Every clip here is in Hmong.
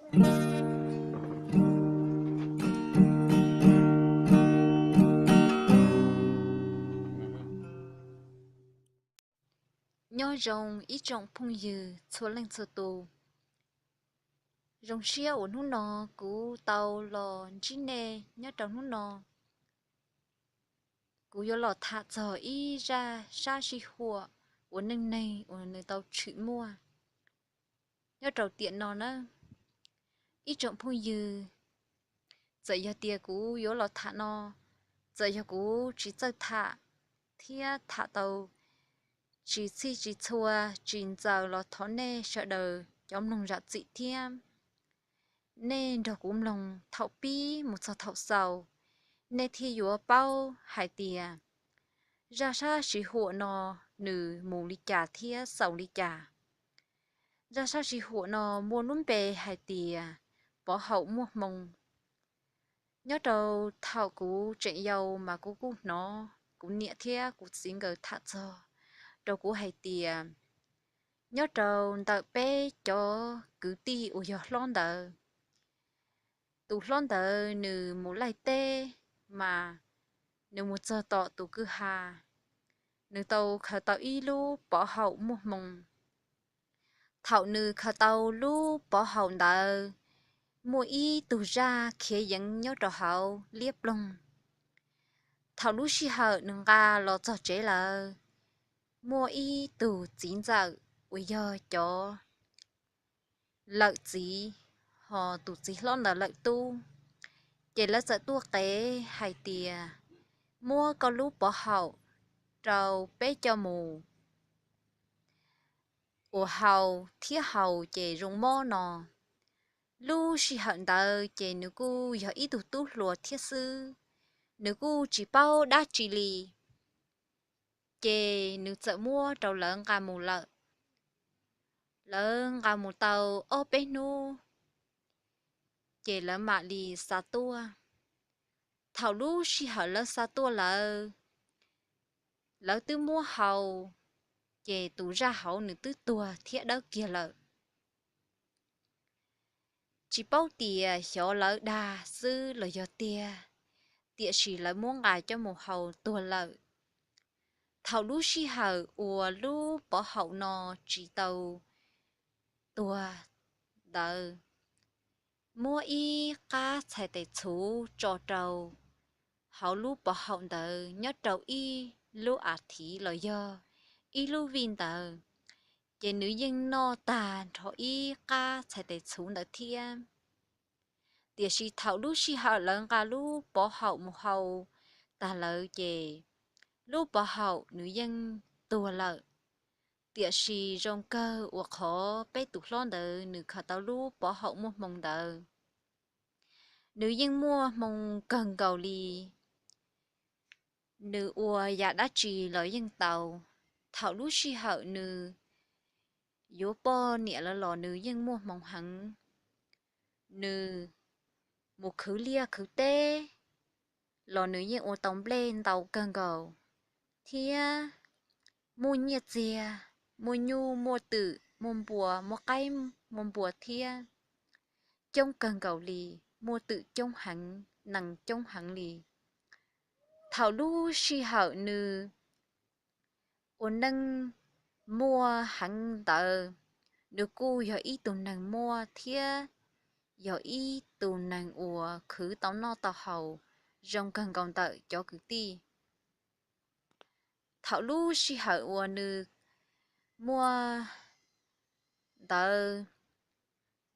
Nyob zoo ib tsoom phooj ywg txhua leej txhua tus. Zoo siab uas hnub no kuv tau los ntsib nej nyob rau hnub no. Kuv yuav los tham txog ib zaj sab sij huam uas neej neeg uas nws tau tshwm muaj nyob rau tiam no na. Ib tsoom phooj ywg, txawm yog tias kuv yuav los tham no, txawm yog kuv tsis txawj tham thiab tham tau tsis txhij tsis txhua, tsis ntxaws los thov nej sawv daws cov mloog zam txim thiab. Nej nrog kuv mloog thaum pib mus txog thaum xaus, nej thiaj yuav paub hais tias zaj sab sij huam no nws mus li cas thiab xaus li cas. Zaj sab sij huam no muaj lub npe hais tias Pov Haum Muaj Hmoo. Nyob rau thaum kuv tseem yau mas kuv kuj hnov kuv niam thiab kuv txiv nkawd tham txog rau kuv hais tias nyob rau ntawm peb cov kwv tij uas yog hlob ntawd, tus hlob ntawd nws mus laij teb mas nws mus txog tom tus kwj ha, nws tau khaws tau ib lub pov haum muaj hmoo. Thaum nws khaws tau lub pov haum ntawd, muaj ib tug zaj khiav yeev nyob rau hauv liab ploog. Thaum lub sij hawm nws nqa los txog tsev lawm, muaj ib tug txiv ntxawm uas yog cov lawm txiv, ho tus txiv hlob ntawd lawm tub, ces lawv txawm tuaj qev hais tias muab koj lub pov haum rau peb coj mus ua haus thiab haus ces zoo mob no. Lub sij hawm ntawd ces nws kuj yog ib tug tub hluas thiab xwb, nws kuj tsis paub dab tsi li. Ces nws txawm muab rau lawv nqa mus lawm. Lawv nqa mus tau ob peb hnub, ces lawv mam li xa tuaj. Thaum lub sij hawm lawv xa tuaj lawm, lawv twb muab haus, ces tus zaj hauv nws twb tuag thiab dawb kiag lawm. Tsis paub tias xyov lawv dag xwb los yog tiag, tiam sis lawv muab nqa coj mus haus tuag lawm. Thaum lub sij hawm uas lub pov haum no tsis tau tuag ntawd, muab ib qab txhais tes txhuv tso rau hauv lub pov haum ntawd nyob rau ib lub a thiv los yog ib lub vij ntawd, ces nws yeej noj tag nrho ib qab txhais tes txhuv ntawd thiab. Tiam sis thaum lub sij hawm lawv nqa lub pov haum mus haus tag lawm ces lub pov haum nws yeej tuag lawm. Tiam sis zoo kawg uas qhov peb tus hlob ntawd nws khaws tau lub pov haum muaj hmoo ntawd, nws yeej muaj hmoo kawg nkaus li. Nws ua yam dab tsi los yeej tau. Thaum lub sij hawm nws yuav poj niam lawm los nws yeej muaj hmoo heev. Nws mus khwv liaj khwv teb los nws yeej ua tau nplej ntau kawg nkaus, thiab muaj nyiaj txiag, muaj nyuj muaj twm, muaj npua, muaj qaib muaj npua thiab coob kawg nkaus li, muaj twm coob heev, nees coob heev li. Thaum lub sij hawm nws ua neej muaj heev ntawd, nws kuj yog ib tug neeg muaj thiab yog ib tug neeg uas khwv tau noj tau haus zoo kawg nkaus ntawm cov kwv tij. Thaum lub sij hawm uas nws muaj ntawd,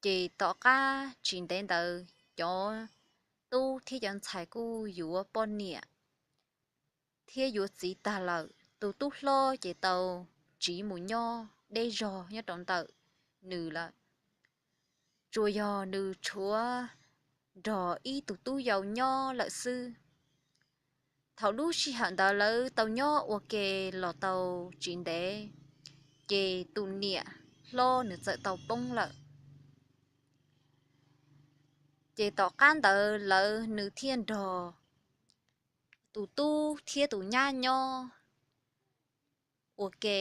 ces tom qab tsis ntev ntawd cov tub thiab cov ntxhais kuj yuav poj niam thiab yuav txiv tag lawm. Tus tub hlob ces tau tsiv mus nyob deb zog nyob rau ntawm nws lawm. Tsuas yog nws tshuav nrog ib tug tub yau nyob lawm xwb. Thaum lub sij hawm ntawd lawv tau nyob ua ke los tau tsis ntev, ces tus niam hlob nws txawm tau poob lawm. Ces tom qab ntawd lawv nws thiaj nrog tus tub thiab tus nyab nyob ua ke.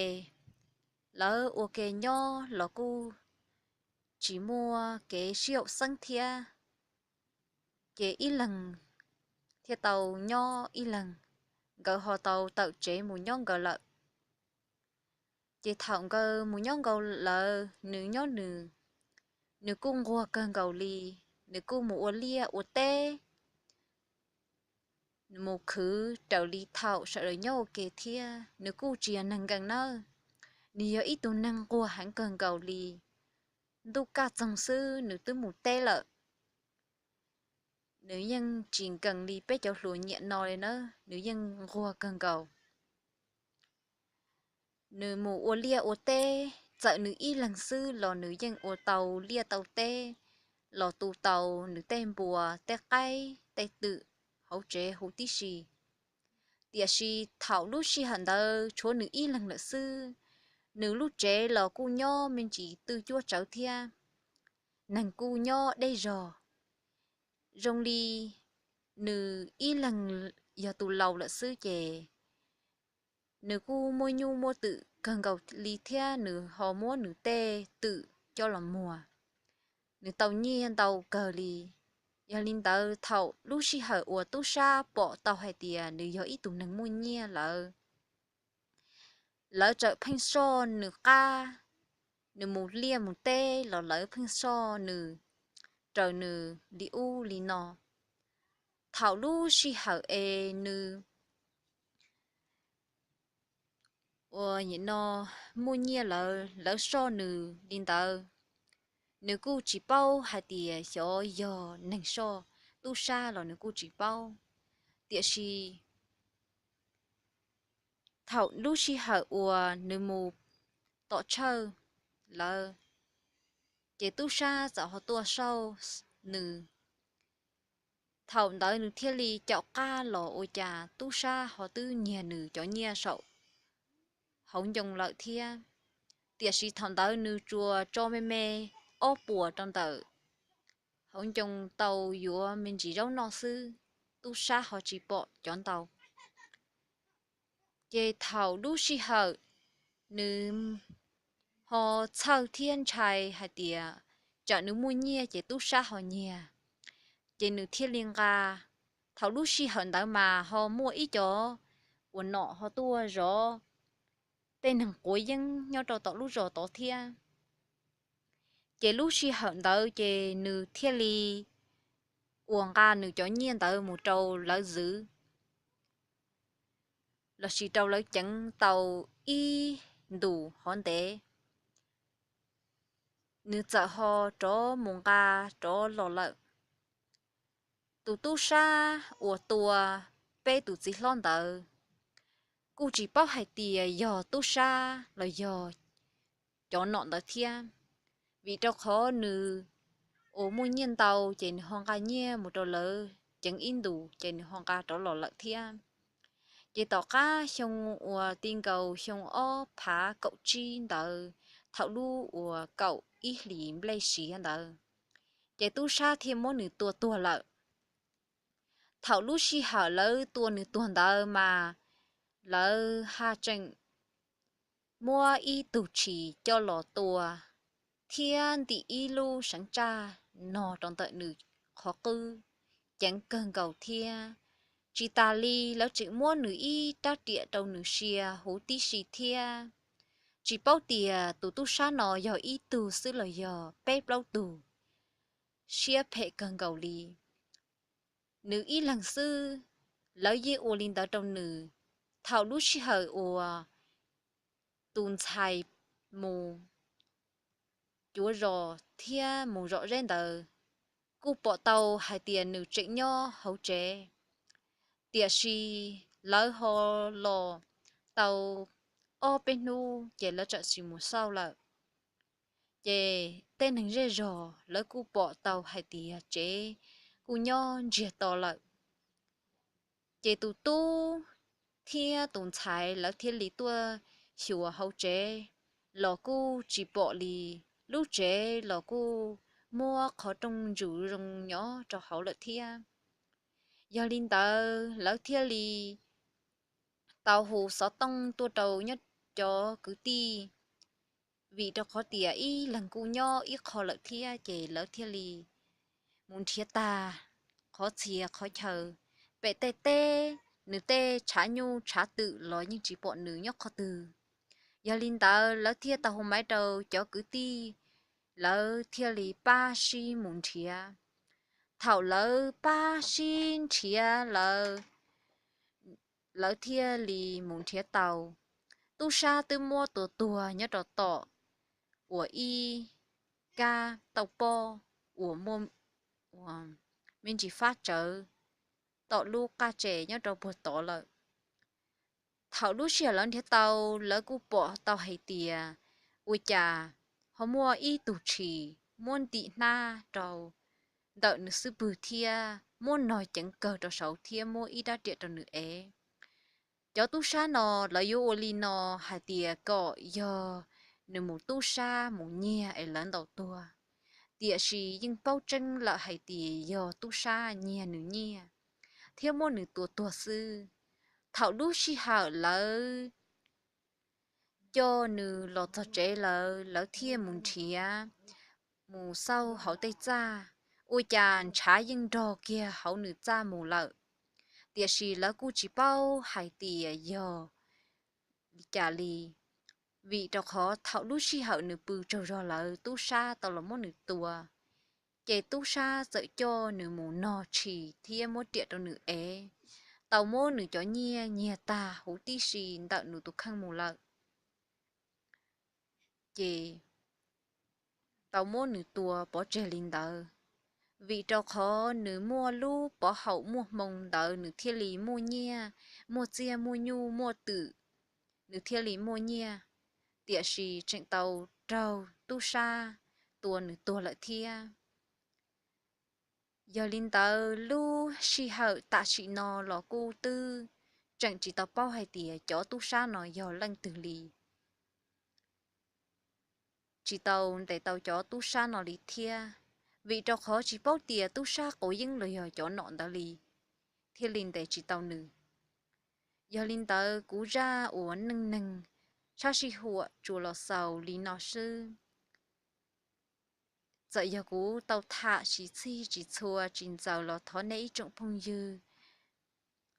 Lawv ua ke nyob los kuj tsis muaj kev sib haum xeeb thiab, ces ib leeg thiaj tau nyob ib leeg, nkawd ho tau tawm tsev mus nyob nkawd lawm. Ces thaum nkawd mus nyob nkawd lawm, nws nyob nws, nws kuj nquag kawg nkaus li, nws kuj mus ua liaj ua teb, mus khwv raws li thaum sawv daws nyob ua ke thiab. Nws kuj tsis yog neeg nkees nawb, nws yog ib tug neeg nquag heev kawg nkaus li. Ntuj kaj txoog xwb nws twb mus teb lawm. Nws yeej tsis nkees li peb cov hluas nyiam no li nawb, nws yeej nquag kawg nkaus. Nws mus ua liaj ua teb, txawm nws ib leeg xwb los nws yeej ua tau liaj tau teb, los tu tau nws tej npua, tej qaib, tej twm hauv tsev huv tib si. Tiam sis thaum lub sij hawm ntawd tshuav nws ib leeg lawm xwb, nws lub tsev los kuj nyob me ntsis twj cuab tsawv thiab, neeg kuj nyob deb zog. Zoo li nws ib leeg yog tus laus lawm xwb ces nws kuj muaj nyuj muaj twm kawg nkaus li thiab nws ho muab nws tej twm coj los muag, nws tau nyiaj ntau kawg li. Yog li ntawd thaum lub sij hawm uas tub sab pom tau hais tias nws yog ib tug neeg muaj nyiaj lawm, lawv txawm pheej soj nws qab, nws mus liaj mus teb los lawv pheej soj nws, raws nws li ub li no. Thaum lub sij hawm es nws uas nim no muaj nyiaj lawm, lawv soj nws li ntawd, nws kuj tsis paub hais tias xyov yog neeg soj tub sab los nws kuj tsis paub. Tiam sis thaum lub sij hawm uas nws mus tom tshawj lawm, ces tub sab txawm ho tuaj soj nws. Thaum ntawd nws thiaj li caum qab los ua cas tub sab ho twb nyiag nws cov nyiaj saum hauv ncoo lawm thiab. Tiam sis thaum ntawd nws tsuas tso me me ob puas rau ntawm hauv ncoo tau yuav me ntsis zaub noj xwb, tub sab ho tsis pom cov ntau. Ces thaum lub sij hawm nws ho txhawj thiab ntshai hais tias tsam nws muaj nyiaj ces tub sab ho nyiag, ces nws thiaj li nqa. Thaum lub sij hawm ntawd mas ho muaj ib cov uas nom ho tuaj zov tej neeg quav yeeb nyob rau tom lub zos tod thiab. Ces lub sij hawm ntawd ces nws thiaj li uas nqa nws cov nyiaj ntawd mus rau lawv zwv lossis rau lawv ceev tau ib ntus hov ntev, nws txawm ho rov mus nqa rov los lawm. Tus tub sab uas tua peb tus txiv hlob ntawd kuj tsis paub hais tias yog tub sab los yog cov nom ntawd thiab, vim rau qhov nws uas muaj nyiaj ntau ces nws ho nqa nyiaj mus rau lawv ceev ib ntus ces nws ho nqa rov los lawm thiab. Ces tom qab xyoo uas ti nkaus xyoo ob phav kaum tsib ntawd, thaum lub uas kaum ib hlis nplej siav ntawd, ces tub sab thiaj muab nws tua tuag lawm. Thaum lub sij hawm lawv tua nws tuag ntawd mas lawv haj tseem muab ib tug tshis coj los tua thiab ntim ib lub seev tsaj no rau ntawm nws qhov qwb, ceev kawg nkaus thiab. Tsis tas li lawv tseem muab nws ib rab riam rau nws sia huv tib si thiab. Tsis paub tias tus tub sab no yog ib tug xwb los yog peb plaub tug, siab phem kawg nkaus li. Nws ib leeg xwb, lawv yeej ua li ntawd rau nws. Thaum lub sij hawm uas tus ntxhais mus cuav zos thiab mus zom zeb ntawd, kuj pom tau hais tias nws tseem nyob hauv tsev. Tiam sis lawv ho los tau ob peb hnub ces lawv txawm tsis mus xauj lawm. Ces tej neeg zej zog lawv kuj pom tau hais tias tsev kuj nyob ntsiag to lawm. Ces tus tub thiab tus ntxhais lawv thiaj li tuaj xyuas hauv tsev los kuj tsis pom li, lub tsev los kuj muab qhov rooj ntsuas zoo nyob rau hauv lawm thiab. Yog li ntawd lawv thiaj li tau hu xov tooj tuaj rau nyob cov kwv tij vim rau qhov tias ib leeg kuj nyob ib qho lawm thiab ces lawv thiaj li mus nrhiav tag qhov txhia qhov chaw, pem tej teb, nws tej tshav nyuj tshav twm los yeej tsis pom nws nyob qhov twg. Yog li ntawd lawv thiaj tau hu maiv rau cov kwv tij, lawv thiaj li pab sib mus nrhiav. Thaum lawv pab sib nrhiav lawv lawv thiaj li mus nrhiav tau tub sab twb muab tua tuag nyob rau tom uas ib kab tauj pob uas muaj me ntsis fab tsawv tom lub qaj tsev nyob rau puag tod lawm. Thaum lub sij hawm lawv nrhiav tau, lawv kuj pom tau hais tias ua cas ho muaj ib tug tshis muab ntim hnab rau ntawm nws xub pwg thiab muab nog ceev kawg rau saud thiab muab ib rab riam rau nws ev. Cov tub sab no lawv yuav ua li no hais tias kom yog nws mus tub sab mus nyiag es lawv ntaus tuag, tiam sis yeej paub tseeb lawm hais tias yog tub sab nyiag nws nyiaj thiab muab nws tua tuag xwb. Thaum lub sij hawm lawv coj nws los txog tsev lawm, lawv thiaj mus nrhiav, mus xauj hauv tej txaj, ua cas ntshav yeej nrog kiag hauv nws txaj mus lawm. Tiam sis lawv kuj tsis paub hais tias yog li cas li, vim rau qhov thaum lub sij hawm nws pw tsaug zog lawm tub sab tau los muab nws tua, ces tub sab txawm coj nws mus nog tshis thiab muab riam rau nws ev, tau muab nws cov nyiaj nyiag tag huv tib si ntawm nws tus kheej mus lawm. Ces tau muab nws tua pov tseg li ntawd. Vim rau qhov nws muaj lub pov haum muaj hmoo ntawd nws thiaj li muaj nyiaj, muaj txiaj muaj nyuj muaj twm, nws thiaj li muaj nyiaj, tiam sis tseem tau raug tub sab tua nws tuag lawm thiab. Yog li ntawd lub sij hawm tam sim no los kuj twb tseem tsis tau paub hais tias cov tub sab no yog leej twg li. Tsis tau ntes tau cov tub sab no li thiab, vim rau qhov tsis paub tias tub sab quav yeeb los yog cov nom ntawd li, thiaj li ntes tsis tau nws. Yog li ntawd kuv zaj uas neej neeg sab sij huam tsuas los xaus li no xwb. Txawm yog kuv tau tham tsis txhij tsis txhua tsis ntxaws los thov nej ib tsoom phooj ywg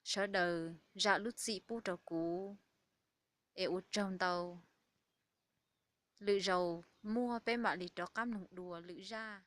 sawv daws zam lub txim pub rau kuv, es ua tsaug ntau. Lwm zaus muaj peb mam li rov qab mloog dua lwm zaj.